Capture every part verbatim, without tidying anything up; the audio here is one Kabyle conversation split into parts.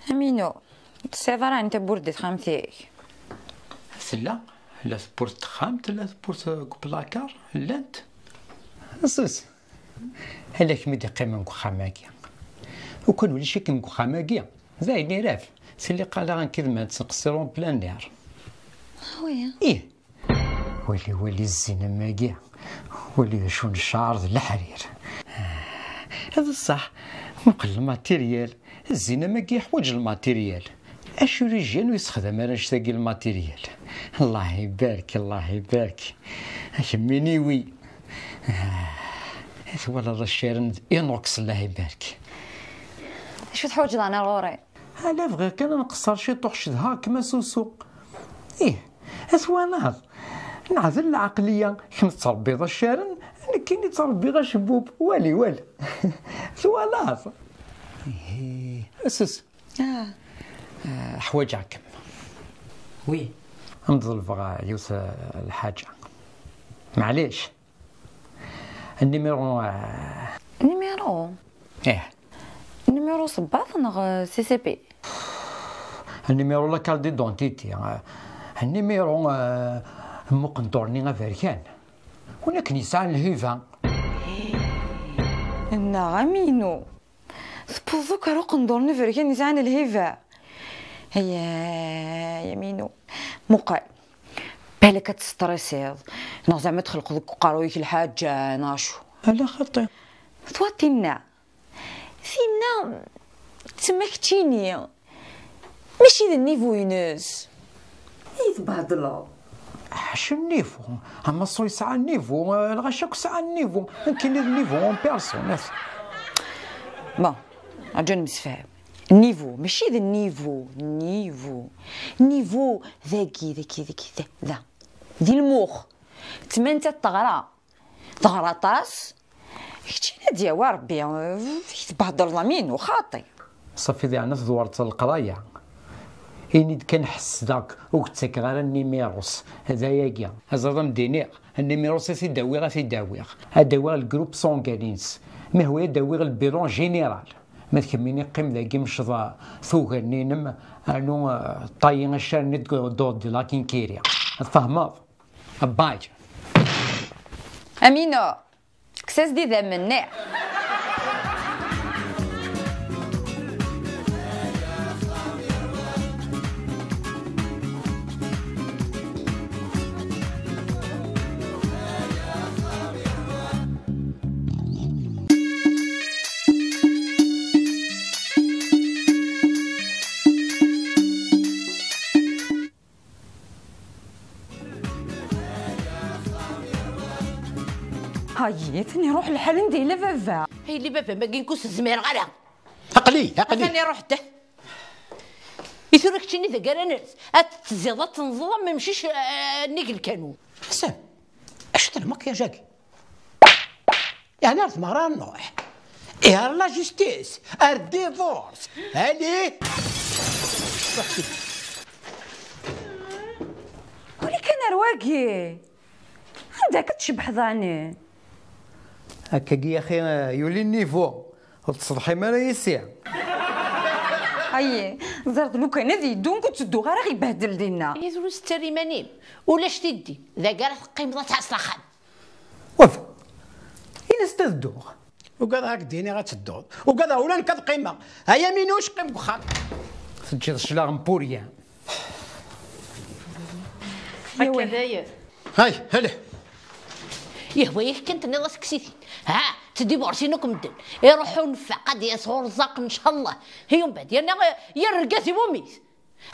Aminu, tesɛiḍ ara ɛni tawwurt di texxamt-ik? Tella, la tewwurt n texxamt, la tewwurt deg uplakar, llant. Sus, ala kemm i d-iqqimen deg uxxam-agi. Ukan ulac-ikem deg uxxam-agi, d ayen irab. Tili qala nekk d ma nettqeṣṣir en plein air. Ah oui. Ih. Wali, wali zzin am wagi. Wali d acu n cceɛr d leḥrir. D ṣṣeḥ, muqel lmatiriyal. Zzin am wagi yeḥwaǧ lmatiriyal. Acu ur yejjan ur yessexdam ara annect-agi lmatiriyal. Allah ibarek, Allah ibarek. A kemmini wi. Twalaḍ accaren d inox, Allah ibarek. Acu teḥwaǧeḍ ɛni ɣur-i? Ala bɣiɣ kan ad nqeṣṣer ciṭuḥ, cedhaɣ-kem a Susu. Ih, a twalaḍ? Neɛdel lɛeqliya, kemm tettṛebbiḍ accaren, nekkini ttṛebbiɣ acebbub, wali, wali. Twalaḍ? Ih, a Susu. Ah. Ah, ḥwaǧeɣ-kem. Oui. Am ḍelbeɣ, ah, yiwet, ah, lḥaǧa. Maɛlic. Numéro, ah, Numéro? Ih. Numéro sebbaḍ neɣ, ah, C C P? Numéro la carte d'identité, ah, numéro, ah, n uqendur-nni aberkan. Win akken yesɛan lhiba. Neɣ aminu. Tewwḍeḍ akk ar uqendur n uberkan yesɛan lhiba. Ay, ay, Aminu. Muqel. Balak ad testrisiḍ. Neɣ zeɛma txelqeḍ deg uqerruy-ik lḥaǧa, neɣ acu. Ala xaṭi. Twa tinna. Tinna, tma keččini. Mačči d nnivu-ines. I tbehdleḍ? Ḥaca nnivu. Amaṣu yesɛa nnivu, lɣaci akk sɛan nnivu. Nekkini d nnivu en personne. Bon, rǧu ad nemsefham. Nnivu, mačči d nnivu, nnivu. Nnivu, dagi, dagi, dagi, da, da. Di lmux. Tmanta teɣra. Teɣra aṭas. Keččini ad d-yawi Rebbi, eh, i tbehdleḍ Aminu, xaṭi. Ṣafi, diɛna tdewreḍ leqraya. Ini-d kan ḥessedeɣ ur k-ttakeɣ ara nnimirus. D ayagi. Aẓad am d-iniɣ, nnimirus a t-id-awiɣ, a t-id-awiɣ. Ad d-awiɣ lgrup sanguin-ines. Ma hwi ad d-awiɣ lbilan général. Ma d kemmini qqim dagi mecḍ tuga-nni-inem, rnu, eh, ṭṭayi accaren-nni deg dehors de la quincaillerie. Tfehmeḍ? Bye. Aminu, kkes-as-d idammen-nni. Hayi, atan iruḥ lḥal anda yella baba. Ay, yelli baba, ma ginkus zmireɣ ara. Aql-i, aql-i. Atan iruḥ-d. I tura keččini d agaran-nnes, ad tetziḍ, ad tenẓeḍ am umcic, eh, nnig lkanun. Ḥsen, acu-t lmakyaǧ-agi? Yeɛni ar tmeɣra ad nruḥ. Ihi ar la justice, ar divorce. Allez. Wali kan ar wagi. Anda akka tcebḥeḍ ɛni? Akkagi axi, eh, yuli nnivu. Ur teṣḍḥim ara yis-i. Ayi, ẓer-d lukan ad yeddu, ur ttedduɣ ara ɣ-ibehdel dinna. Ihi drus ttarra iman-im. Ulac tiddi. Dagi ara teqqimeḍ ad tɛasseḍ axxam. Waf! Ini-as ad dduɣ. Ugadeɣ ad k-d-iniɣ ad tedduḍ. Ugadeɣ ula nekk ad qqimeɣ. Ay Aminuc, qqim deg uxxam. Teǧǧiḍ cclaɣem pour rien. Akka dayen. Hay, hale. Yehwa-yak kan tenniḍ-as kkes-it-id. Ha, ttdibursin akk medden. Iruḥ unfaq ad d-yas urẓaq, ncallah. Hi umbeɛd, yerna, eh, yerga tiwumi-t.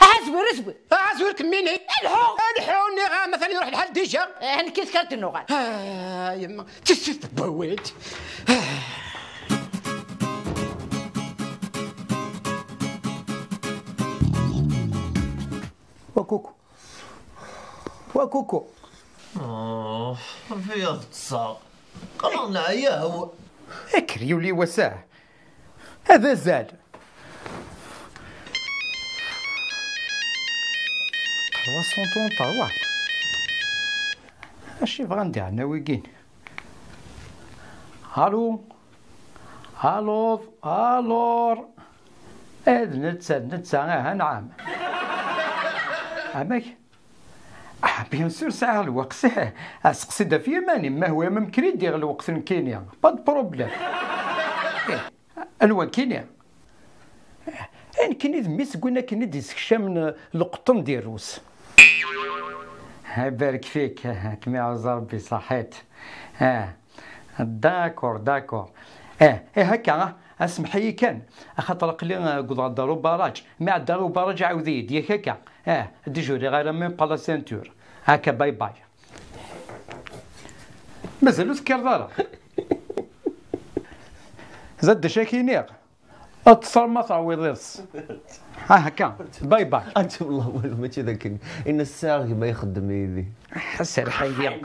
Aha, zwir, zwir. Aha, zwir kemmini. Lḥu. Lḥu, nniɣ-am, atan iruḥ lḥal dija. Eh, nekk i tekka ad d-nuɣal. Ah, yemma, tissit n wawal. Ah. Wa kuku. Wa kuku. Oh, rfiɣ ṭṭseɣ. Qqleɣ neɛyaw. Akker yuli wass-a. Ad azal. Trois cent trente-trois. Acu yebɣan diɛna wigin? Allô? Allô? Allô? Ad netta, d netta, aha, nɛam. Amek? Ah, bien sûr, sɛiɣ lweqt. Aseqsi-d ɣef yiman-im, ma hwa ma mkri diɣ lweqt nekkini. Pas de problème. Eh, anwa nekkini? Eh, nekkini d mmi-s n win akken i d-isekcamen lqeṭṭen di Rrus. Ah, barek fik, ah, kem-iɛuzz Rebbi, saḥit. Ah, d'accord, d'accord. Eh, eh, akka, ah, asmeḥ-iyi kan, axaṭer aql-i, ah, wwḍeɣ-d ɣer ubaraǧ. Mi ɛeddaɣ i ubaraǧ, ɛawed-iyi-d, yak akka? Ah, ad d-juriɣ ara même pas la ceinture. Akka, bye bye. Mazal ur tekkireḍ ara? Zad d acu ak-iniɣ? Ad teṣṣer ma teɛwiḍ iḍes. Ah, akka. Bye bye. Anta, wallah, wallah, mačči d akken. Inna ssɛiɣ gma ixeddem yid-i. Serreḥ-iyi.